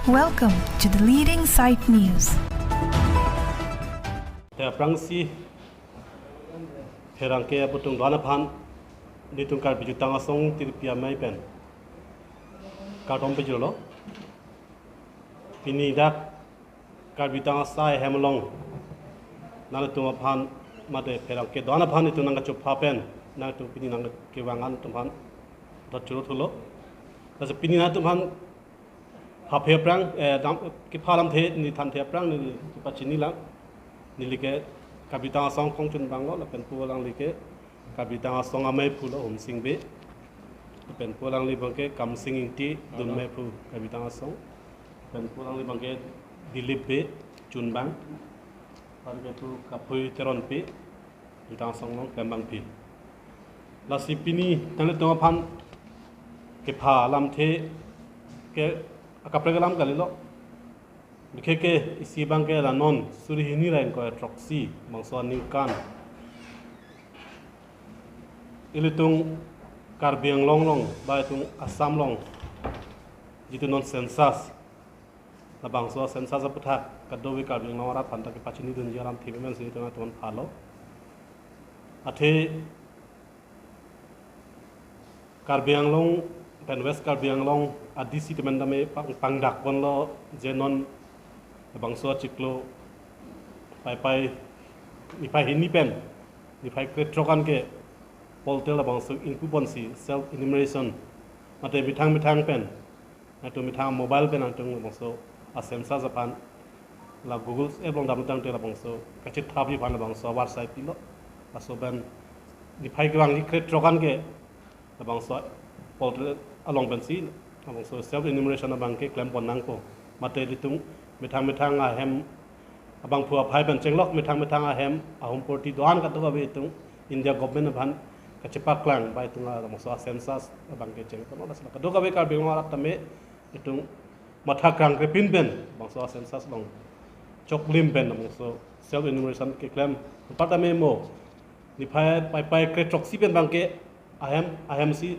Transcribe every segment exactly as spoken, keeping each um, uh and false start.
Welcome to the leading site news. Te aphrangsi pherangke abutung do-an aphan nelitum Karbi Jutang Asong Tirpi Amei pen kardom pajirlo. Pini dak Karbi Jutang Asai hem along nangtum aphan mate pherangke do-an aphan itum nangkachopha pen nangtum pini nangkevang an atum aphan dot churut hulo. Lasi pini nangtum aphan haphe aphrang, eh, dam, kepha alamthe neli thanthe aphrang neli kepachini lang. Neli ke Karbi Jutang Asong kongchun abanglo, lapen pu alangli ke Karbi Jutang Asong amei pulo Humsing Bey. Lapen pu alangli abangke Kamsing Ingti dunmei pu Karbi Jutang Asong. Lapen pu alangli abangke Dilip Bey chunbang. Lapen pu Kaphui Teronpi. Jutang Asong along klembangpi. Lasi pini nanglitum aphan kepha alamthe ke akaprek alam kalilo. Bikhe ke isi abangke la non suri hini ra ingkoi throksi bangso aningkan ilitum Karbi Anglong along ba itum Assam along jitu non census, labangso census aputhak kadokave Karbi Anglong arat aphanta kepachinidunji alamthe pen si itum atum phalo. Athe Karbi Anglong pen West Karbi Anglong a D C temen tame pang, pangdak ponlo je non labangso achiklo Paipai niphai hini pen niphai krethrok an ke polter labangso ingpu ponsi self enumeration mate methang methang pen nangtum methang mobile pen nangtum labangso a census aphan la Google app along damtangte labangso kachethapji aphan labangso avarsai pilo. Laso pen niphai kevangji krethrok an ke labangso polter along pensi labangso self enumeration abangke klempon nangpo. Mate ilitum methang methang ahem abangphu aphai pen chenglok methang methang ahem ahum porti do-an kadokave itum India government aphan kachepaklang ba itum labangso a census abangke chengponlo. Lasi kadokave Karbi Anglong arat tame itum matha krangkrepin pen bangso a census along choklim pen labangso self enumeration keklem. Anparta me mo niphai Paipai krethrok si pen abangke ahem ahem si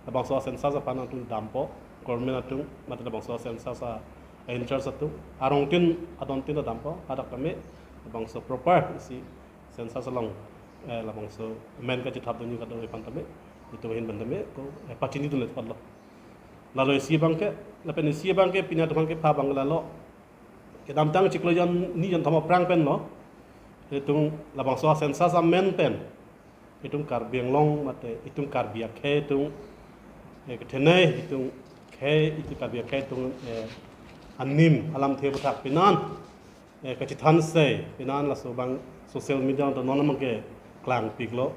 labangso a census aphan nangtum dampo, government atum mate labangso a census a in charge atum arongtin adontin ta dampo. Hadak tame labangso proper isi census along, eh, labangso amen kachethapdunji kadokave aphan tame itum ahin pen tame ko, eh, pachinidunle patlo. Lalo isi abangke, lapen isi abangke pini atum aphan kepha abang lalo. Kedamtang chiklo jon ni jon thom aphrang penlo itum labangso a census amen pen itum Karbi Anglong mate itum Karbi akhei atum, eh, kethenei itum khei itum Karbi akhei atum, eh, anim alamthe aputhak penan, eh, kachethan sei penan laso abang social media along non abangke klangpiklo.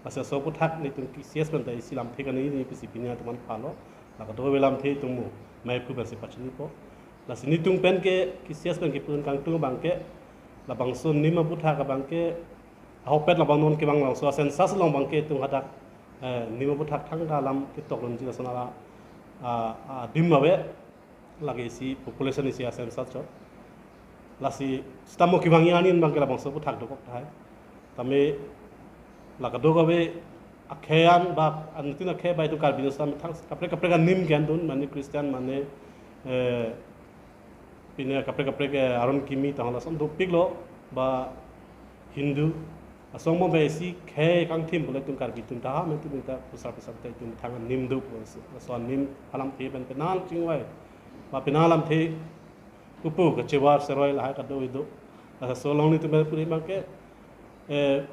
Lasi laso aputhak nelitum K C S pen ta isi lamthe kaningje pisi pini atum aphan phalo. La kadokave lamthe itum mo mei pu pensi pachinipo. Lasi nelitum pen ke K C S pen kepu kangtung abangke labangso nim aputhak abangke ahokpet labang non kevang labangso a census along abangke itum hadak, eh, nim aputhak thangta alam ketokdunji lason ala, ah, ah, adim ave. Lake isi population isi a census chot. Lasi sitamo kevangji aning abangke labangso aputhak dokok tahai. Tame la kadokave akhei an ba anuttin akhei ba itum Karbi Anglong sitame thang kaprek kaprek anim ke-endun, mane Christian, mane, eh, pine kaprek kaprek, eh, aron kimi tang lason dopiklo ba Hindu. Asong mo ba isi khei kangthim pule itum Karbi atum ta, amen atum ta pusar pusar ta itum thang anim do pu, laso anim alamthe pen penang chingvai. Ba penang alamthe pupu kachevar seroi lahai kado ido. Laso along nelitum puri abangke, eh,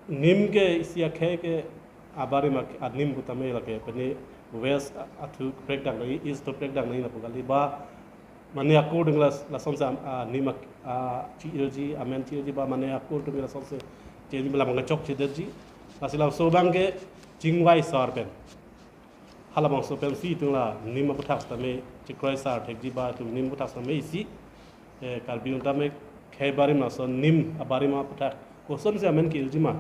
nim ke isi akhei ke abarim ak-, anim pu tame lake pene West a-, athu kaprek dak nangji, East athu kaprek dak nangji lapu kali ba mane according la, lasonsi, ah, nim ak-, ah, chi-irji, amen chi-irji ba mane according lasonsi chi-irji ba lam kachok chedetji. Lasi laso abangke chingvai sar pen. Halabangso pensi itum la nim aputhak tame chikroi sar thekji ba itum nim aputhak tame isi, eh, Karbi atum tame khei barim laso nim abarim aputhak kosonsi amen ke-irji ma.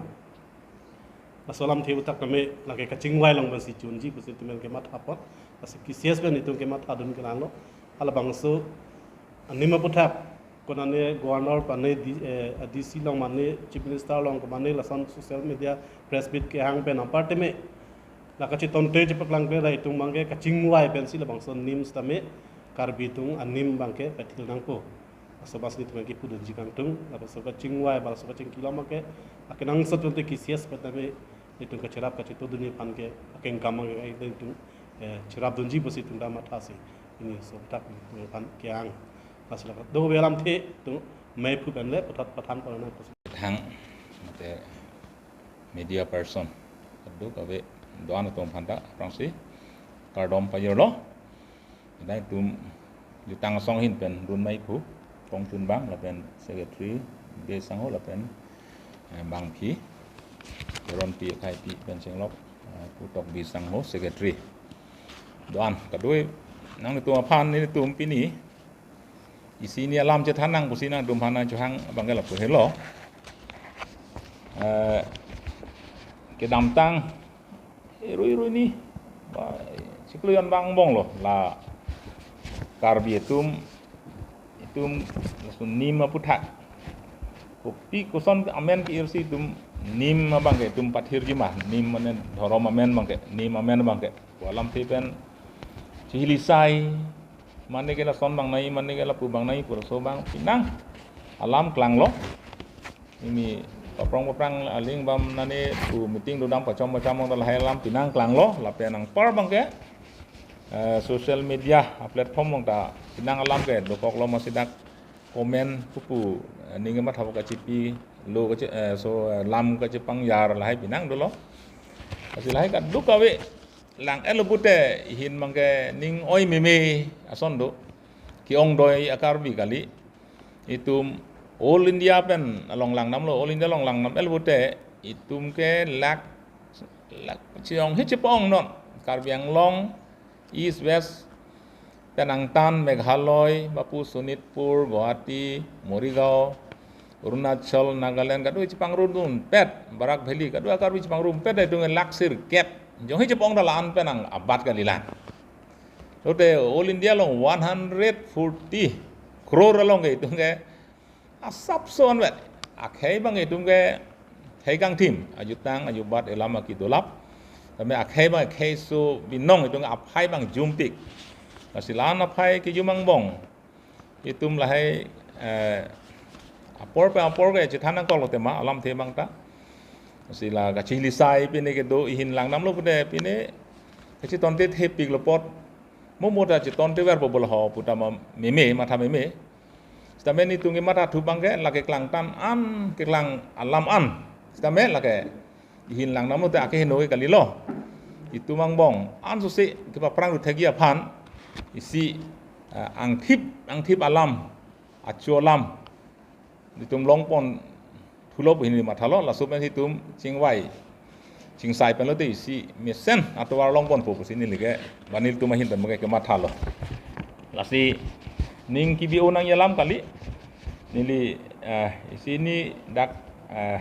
Laso alamthe aputhak tame lake kachingvai along pensi chunji pusi itum pen kematha apot. Lasi K C S pen itum kemathadun kelang lo. Halabangso anim aputhak konane governor mane D-, eh, D C along mane chief minister along mane lason social media press meet kehang pen apar tame la kachetonte chepaklangkle ra itum abangke kachingvai pensi labangso nim sitame Karbi atum anim abangke pathir nangpo. Laso abang si nelitum kipudunji kangtung, laso kachingvai, laso kachingki alam abangke, akenangsot atum ke C S P tame, nelitum kacherap kachetongdunji aphan ke, akengkam abangke, nelitum, eh, cherapdunji pusi nelitum ta mathasi. Pini laso aputhak nelitum aphan ke-ang. Laso lake, do avelang the, nelitum meiphu pen le, puthot pathang pon nang pusi. Thang, mate, media person. Kadokave do-an atum aphanta aphrangsi kardom pajirlo. Kedai atum jutang asong ahin pen dun meiphu Pongchunbang lapen secretary Bey Sangho lapen, eh, bangphi Ronpi Khaipi pen chenglok, eh, Pu Tokbi Sangho secretary. Do-an kadokave nanglitum aphan nelitum pini isi hini alam chethan nang pusi nangtumphan nangchohang abangke lapu helo. Eh, kedamtang, eh, rui rui ni, ba, chiklo jon abang angbong lo, la Karbi atum, itum laso nim aputhak. Kopi koson amen ke-irsi itum nim abangke itum pathirji ma, nim mane dhorom amen abangke, nim amen abangke. Pu alamthe pen chihili sai, mane ke lason abang nai, mane ke lapu abang nai, pu laso abang penang alam klanglo. Neli paprong paprang aling bam nani pu meeting dodam pachom pachom along lahai alam penang klanglo, lapen anpar abangke, eh, social media platform along ta penang alam ke dokoklo, masi dak comment pupu, eh, ning kematha kachipi, lo kachi, eh, so, eh, lam kachipangyar lahai penang dolo. Lasi lahai kadokave lang-etlo pute ihin abangke ning oi meme ason do. Ke-ongdoi a-Karbi kali. Itum All India pen along langdamlo, All India along langdam-etlo pute itum ke lak, lak chiyong hi chepong non. Karbi Anglong, East, West, pen angtan Meghalaya, bapu Sonitpur, Guwahati, Morigaon, Arunachal, Nagaland, kadokave chepangrumdunpet, Barak Valley, kadokave a-Karbi chepangrumdunpet, itum lak sirkep. Jonghi chepong ta la-an pen nang abat kalilang. Lote All India along one hundred forty crore along ke itum ke asapso anvet. Akhei abang itum ke khei kangthim, ajutang, ajubat, elam aki dolap. Tame akhei abang kheiso binong itum ke aphai abang jumpik. Lasi la-an aphai kejum angbong itum lahai, eh, apor pen apor ke chethan nangkoklo tema alamthe abang ta. Lasi la kachihili sai pine kedo ihin langdamlo pute pine kachetonte thepiklo apot. Mo mo ta chetonte verpo bolo ho pu ta ma meme, matha meme. Sitame nelitum kematha thu abangke lake klangtan an, keklang alam an. Sitame lake ihin langdamlo te akeheno ke kalilo. Itum angbong ansose kepaprang ru thekji aphan isi, eh, angthip, angthip alam, achu alam itum longpon thulo pu hini mathalo, laso pen itum chingvai chingsai penlo te isi mesen atovar longponpo pusi neli ke, ba nelitum ahin pen abangke kemathalo. Lasi ning kebi-o nangji alam kali, neli, eh, isi hini dak, eh,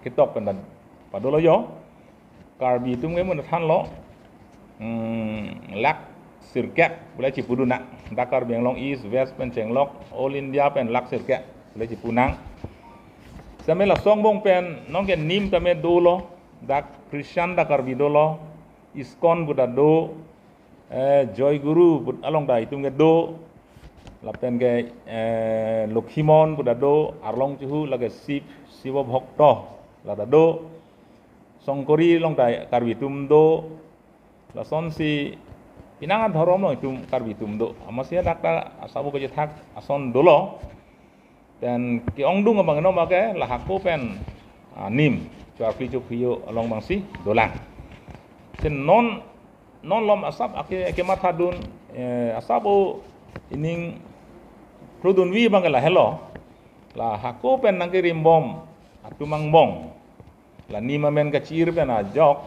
ketok pen dan padolo jo. Karbi atum ke mun thanlo, hmm, lak sirkep, pule chipudun nang. Dak Karbi Anglong East, West pen chenglok, All India pen lak sirkep, pule chipu nang. Sitame laso angbong pen, nonke nim tame dolo, dak Christian dak Karbi dolo, ISKCON pu ta do, eh, Joy Guru pu along ta itum ke do, lapen ke, eh, Lokhimon pu ta do, arlong chuhu lake Shiv, Shiva Bhakta, la ta do, Songkori along ta Karbi atum do, lasonsi penang adhorom along itum Karbi atum do. Amatsi dak ta asabo kejethak ason dolo. Then ke-ongdung abang no make lahako pen, ah, nim, chuarpli chuphiyo along abangsi dolang. Sen non, non malom asap ake, akemathadun, eh, asabo ining prudunvi abangke lahelo. Lahako pen nangkerimbom atum angbong, la nim amen kachi-ir pen ajok,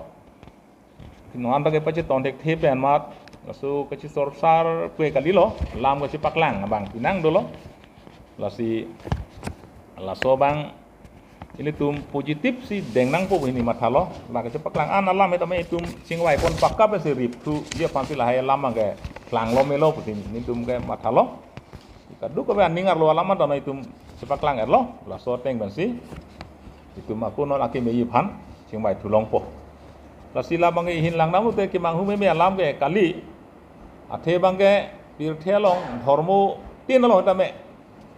non anta kepacheton thekthe pen amat, laso kachisorsar kwe kalilo, lam kachipaklang abang penang dolo. Lasi laso abang ilitum positive si deng nangpo pu hini mathalo, la kachipaklang an alam hetame itum chingvai pon pakka pensi rip thuji aphansi lahai alam abangke klanglo melo pusi nelitum kemathalo. Kadokave aning arlo alam anta itum chipaklang-etlo, laso ateng pensi itum ako non akemeji aphan chingvai thulongpo. Lasi la abangke ihin langdamlo te kemanghu meme alam ke kali, athe abangke Pirthe along dhormo tin along tame,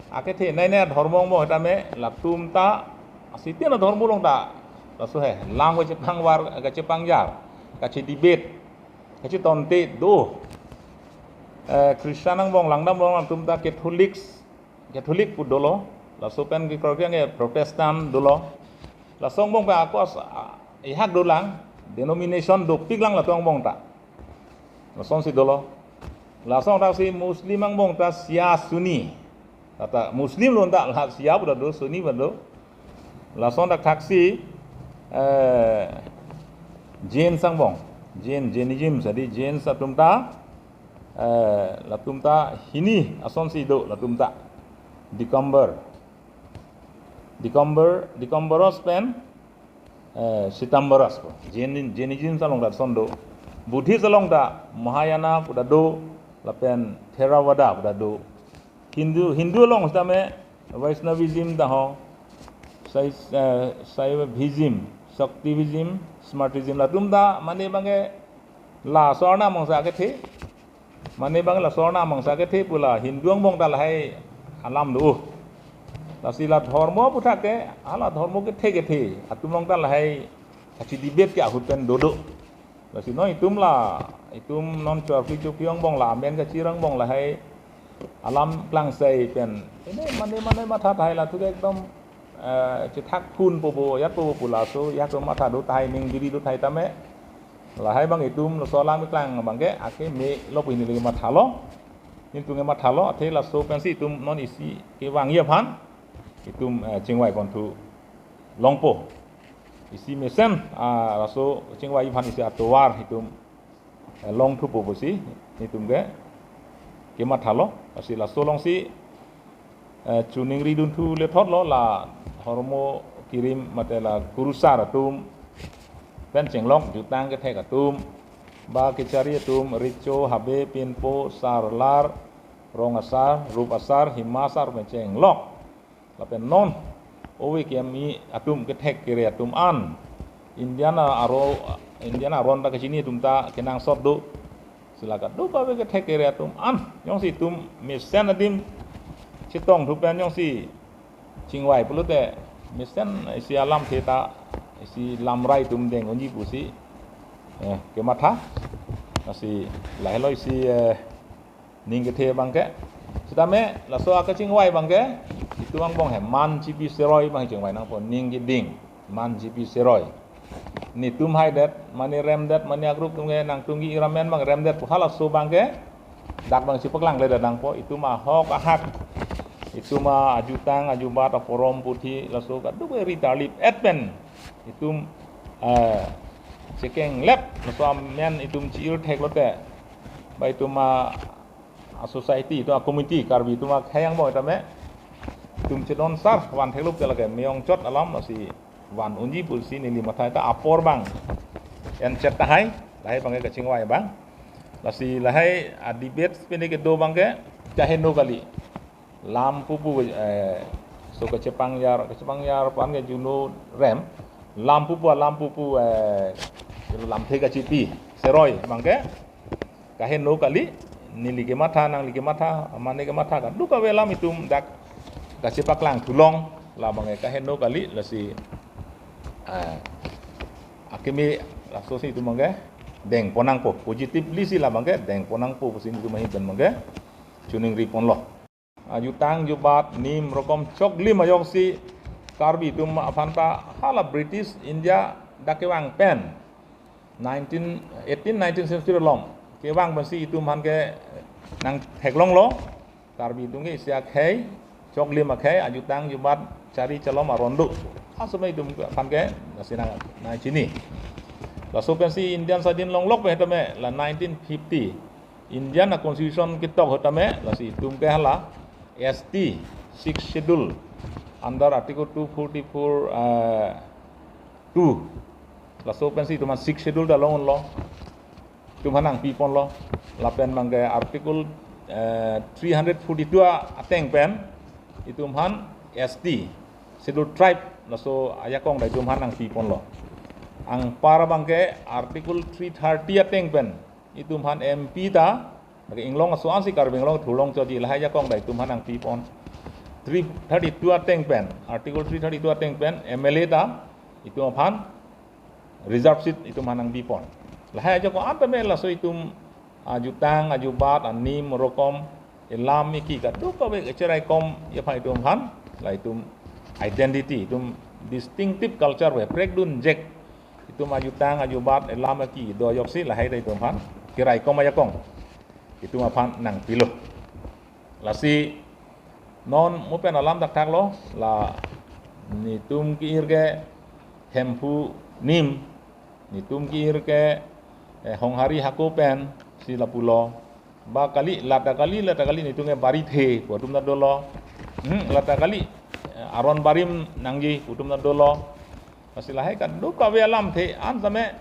akethe nai nai dhormo angbong tame, latum ta, asi tin adhormo along ta, laso he, lam kachepangvar, kachepangjar, kache debate, kachetonte do. Eh, Christian angbong langdam along latum ta Catholics, Catholic pu dolo, laso pen kekroi ke Protestant dolo. Laso angbong pen ako as-, a-, ihak dolang, denomination dopik lang latum angbong ta. Lasonsi dolo. Lason thaksi Muslim angbong ta Shia Sunni. Tata Muslim along ta la Shia pu ta do, Sunni pu ta do. Lason thaksi, eh, Jain angbong. Jain, Jainism, jadi Jain atum ta, eh, latum ta hini asonsi do latum ta. Digambar. Digambar, Digambaros pen, eh, Shwetambaros pu. Jain, Jainism along ta lason do. Buddhist along ta Mahayana pu ta do, lapen Theravada pu ta do. Hindu, Hindu along sitame Vaishnavism ta ho, Sai-, eh, Shaivism, Shaktivism, Smartism, latum ta mane abangke la Swarna Mangsa kethe. Mane abang la Swarna Mangsa kethe pu la Hindu angbong ta lahai alam do. Lasi la dhormo aputhak ke, hala dhormo kethe kethe atum along ta lahai kache debate ke ahut pen dodo. Lasi non itum la, itum non chorpi chorpi angbong la, amen kachir angbong lahai alam klangsai pen. Ini mane mane matha tahai, latum ke ekdom, eh, chethak phun popo, yat popo pu laso, yat matha do tahai, ning diri do tahai tame. Lahai abang itum laso alam keklang abangke, ake me lo pu hini lagi mathalo. Nelitum ke mathalo, athe laso pensi itum non isi kevangji aphan itum, eh, chingvai ponthu longpo. Isi mesen, ah, laso chingvai aphan isi atovar itum, eh, longthupo pusi itum ke kemathalo, lasi laso alongsi, eh, choningri dunthu lethotlo, la dhormo kirim mate la kurusar atum pen chenglok, jutang kethek atum, ba kechari atum, Recho, Habe, Pinpo, Sarlar, Rong Asar, Rup Asar, Hima Asar pen chenglok. Lapen non ove kemi atum, kethek kere atum an, Indian aro, Indian aron ta kachini atum ta kenangsot do. Si la kadokave kethek kere atum an, jongsi itum mesen adim chetongthu pen jongsi chingvai pulote, mesen isi alamthe ta, isi lamrai atum deng unji pusi, eh, kematha. Lasi lahelo isi, eh, ning kethe abangke. Sitame laso akachingvai abangke, itum angbong he man chipi seroi abang chingvai nangpo, ning keding, man chipi seroi. Netum haidet, mane remdet, mane agroup atum ke nangtum ke iramen abang remdet pu halaso abangke dak abang chepaklangledet nangpo, itum ahok ahak, itum ajutang ajubat, aporom puthi, laso kadokave ritarlip et pen itum, eh, chekenglep, laso amen itum chi-ir theklote, ba itum a, a society, itum a community, Karbi atum akhei angbong tame itum chedon sar van theklo ke lake me-ongchot alam, lasi van unji pusi neli matha ta apor abang enchet tahai, lahai abangke kachingvai abang. Lasi lahai a debate pini kedo abangke kaheno kali. Lam pupu, eh, so kachepangjar, kachepangjar aphan ke juno rem. Lam pupu, lam pupu, eh, lamthe kachipi seroi abangke kaheno kali, neli kematha, nangli kematha, mane kematha kadokave alam itum dak kachepaklangthu long, la abangke kaheno kali, lasi, ah, akimi lasosi itum abangke dengpon nangpo, positively si la abangke dengpon nangpo pusi itum ahin pen abangke choningri ponlo. Ajutang jubat nim rokom choklim ajoksi Karbi atum aphan ta hala British India dak kevang pen nineteen, eighteen, nineteen century along kevang pensi itum aphan ke nangtheklonglo. Karbi atum ke isi akhei, choklim akhei, ajutang jubat chari chalom aron do. Asomai itum aphan ke lasi nang, nangchini. Laso pensi Indian sadin longlok pen tame la nineteen fifty Indian a constitution ketok ahut tame, lasi itum ke hala S T, Sixth Schedule, under Article two forty-four, eh, two. Laso pensi itum aphan Sixth Schedule ta long unlo. Itum aphan nangpiponlo. Lapen abangke Article, eh, three hundred forty-two a-, ateng pen itum aphan S T, Schedule Tribe, laso ajakong ta itum aphan nangpiponlo. Anpar abangke Article three thirty ateng pen itum aphan M P ta Lake inglong aso ansi Karbi Anglong thurlong choji lahai ajakong ta itum aphan nangpipon. Three thirty-two ateng pen, Article three thirty-two ateng pen M L A ta itum aphan reserve seat itum aphan nangpipon. Lahai ajakong an tame laso itum ajutang, ajubat, anim, rokom, elam, eki kadokave kacheraikom aphan itum aphan, la itum identity, itum distinctive culture ave prekdun jek. Itum ajutang, ajubat, elam, eki do ajoksi lahai ta itum aphan keraikom ajakong itum aphan nangpilo. Lasi non mo pen alam thakthak lo, la netum ke-ir ke Hemphu Nim, netum ke-ir ke, eh, Honghari hako pensi lapulo. Ba kali, la ta kali, la ta kali, netum ke Barithe pu atum ta dolo. Hmm, la ta kali, eh, aron barim nangji pu atum ta dolo. Lasi lahai kadokave alamthe an tame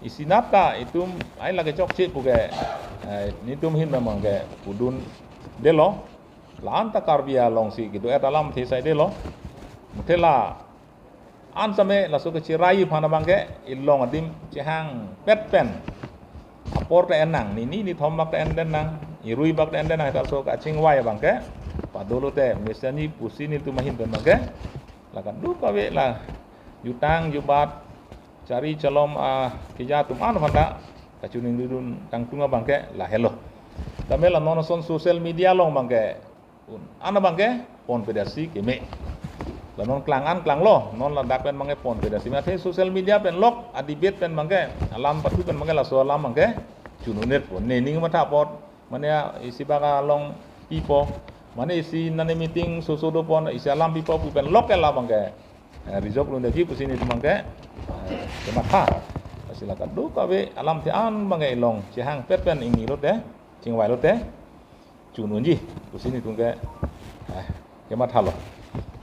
isi nat ta itum ai lake chokche pu ke, eh, netum ahin abang ke pudundelo. La-an ta Karbi alongsi kedo-et alamthe saidelo. Muthe la-an tame laso kecherai aphan abang ke ilong adim chehangpet pen apor ta en nang, nini nithom bak ta en den nang, irui bak ta en den nang, laso kachingvai abang ke padolote mesenji pusi netum ahin pen abang ke la kadokave la jutang jubat, chari chalom, ah, keja atum an aphanta kachiningri dun tangtung abang ke lahelo. Tame la non ason social media along abang ke un an abang ke ponpedetsi keme. La non klang an klanglo, non ladak pen abang ke ponpedetsi keme. Athe social media pen lok a-debate pen abang ke, alam pathu pen abang ke, laso alam abang ke chun-un'etpo. Ne ning matha apot, mane isi bak along pipo, mane isi nane meeting soso dopon, isi alam pipo pu pen lok ke la abang ke, eh, resolve lun daji pusi netum abang ke, eh, kematha. Lasi la kadokave alamthe an abang ke ilong chehangpet pen ingni lote, chingvai lote chun-unji pusi netum ke, eh, kemathalo.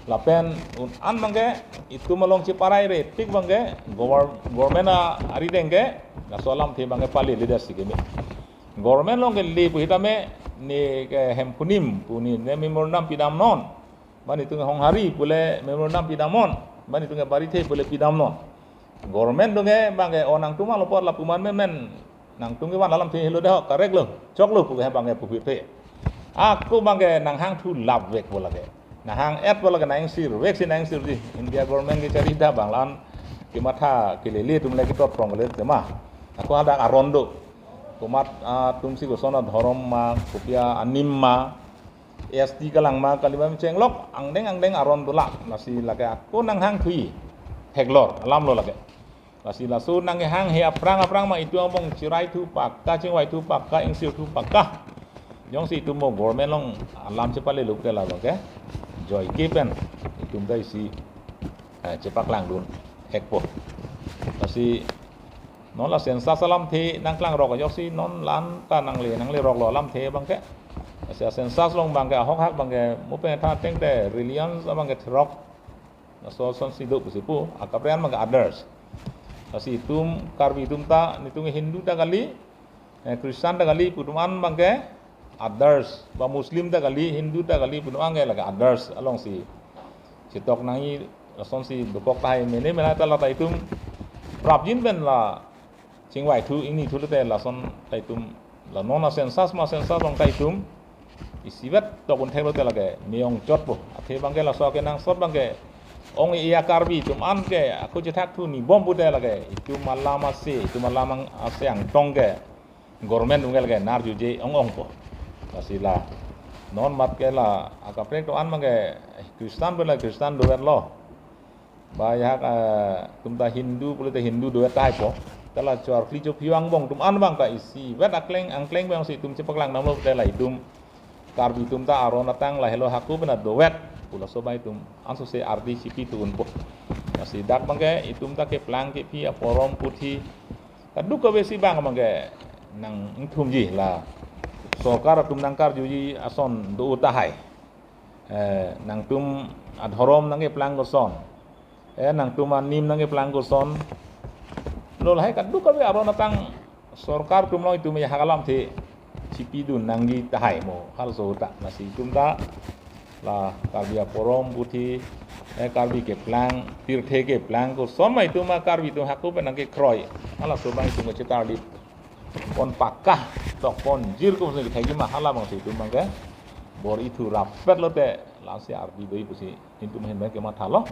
Lapen un an abang ke itum along cheparai repik abang ke govern-, government a-, arideng ke laso alamthe abang ke paleledetsi keme. Government along kele pu sitame ne ke Hemphu Nim pu ne, ne memorandum pidamnon. Ba netum ke Honghari pule memorandum pidamnon. Ba netum ke Barithe pule pidamnon. Government atum ke abang ke, o, nangtum alo apot lapu man menmen, nangtum kevan alamthe helo dei ho, correct lo, choklo pu ke abang ke pupi pe. Ako abang ke nanghangthu lapvekpo lake. Nanghang-etpo lake, nang-ingsirveksi nang-ingsirji. India government kechari ta abang la-an kematha kelele atum le ketot prong kele tema. Ako hadak aron do. Komat, ah, atumsi koson adhorom ma, kopi anim ma, S T kalang ma, kali ma, chenglok angdeng angdeng aron dolang. Lasi lake ako nanghangthu-i theklor alam lo lake. Lasi laso nanghanghe aphrang aphrang ma itum angbong cheraithu pakka, chingvaithu pakka, ingsirthu pakka. Jongsi itum mo government along alam chepalelo pute la abang ke joike pen itum ta isi, eh, chepaklangdun-etpo. Lasi non la census alamthe nangklangrok ajoksi non la-an ta nangle, nangleroklo alamthe abang ke. Lasi a-census along abang ke ahok hak abang ke mo pen tha ateng te religion abang ke therok. Laso asonsi do pusi pu, akaprek an abang ke others. Lasi itum Karbi atum ta, netum Hindu ta kali, eh, Christian ta kali pu atum an abang ke others, ba Muslim ta kali, Hindu ta kali pu atum an ke lake others alongsi chetok nangji, lasonsi dokok tahai, mene mena ta la ta itum prapjin pen la chingvaithu ingnithu lote lason ta itum la non a-census ma census along ta itum isivet tok un theklote lake me-ongchotpo. Athe abang ke laso akenangsot abang ke ong-e a-Karbi atum an ke ako chethakthu ni bom pute lake itum alam ase, itum alam ang-, ase angtong ke government atum ke lake narjuje ong-ongpo. Lasi la non mat ke la akaprek atum an abang ke Christian pule Christian dovetlo. Ba ajahak, eh, atum ta Hindu pule ta Hindu dovet tahaipo. Ta la cho-arkli chophi angbong atum an abang ta isivet akleng angkleng abangsi itum chepaklangdamlo pute la itum Karbi atum ta aron atang la helo hako pen dovet pu laso abang itum ansose ardi chipi thu unpo. Lasi dak abang ke itum ta keplang kephi aporom puthi kadokavesi abang abang ke nang ingthumji la sorkar atum nangkarjuji ason do tahai. Eh, nangtum adhorom nangkeplang koson. Eh, nangtum anim nangkeplang koson. Lo lahai kadokave aron atang sorkar atum along itum ajahak alamthe chipidun nangji tahai mo halaso ta. Lasi itum ta la Karbi aporom puthi, eh, Karbi keplang, tirthe keplang koson ma itum a-Karbi atum hako pen nangkekroi. Halaso abang itum chetarlipon pakka. chokponji kum si kethekji ma, hala abang si itum abangke bor-ithu rapet lote lasi ardi do-i pusi itum ahin abangke mathalo.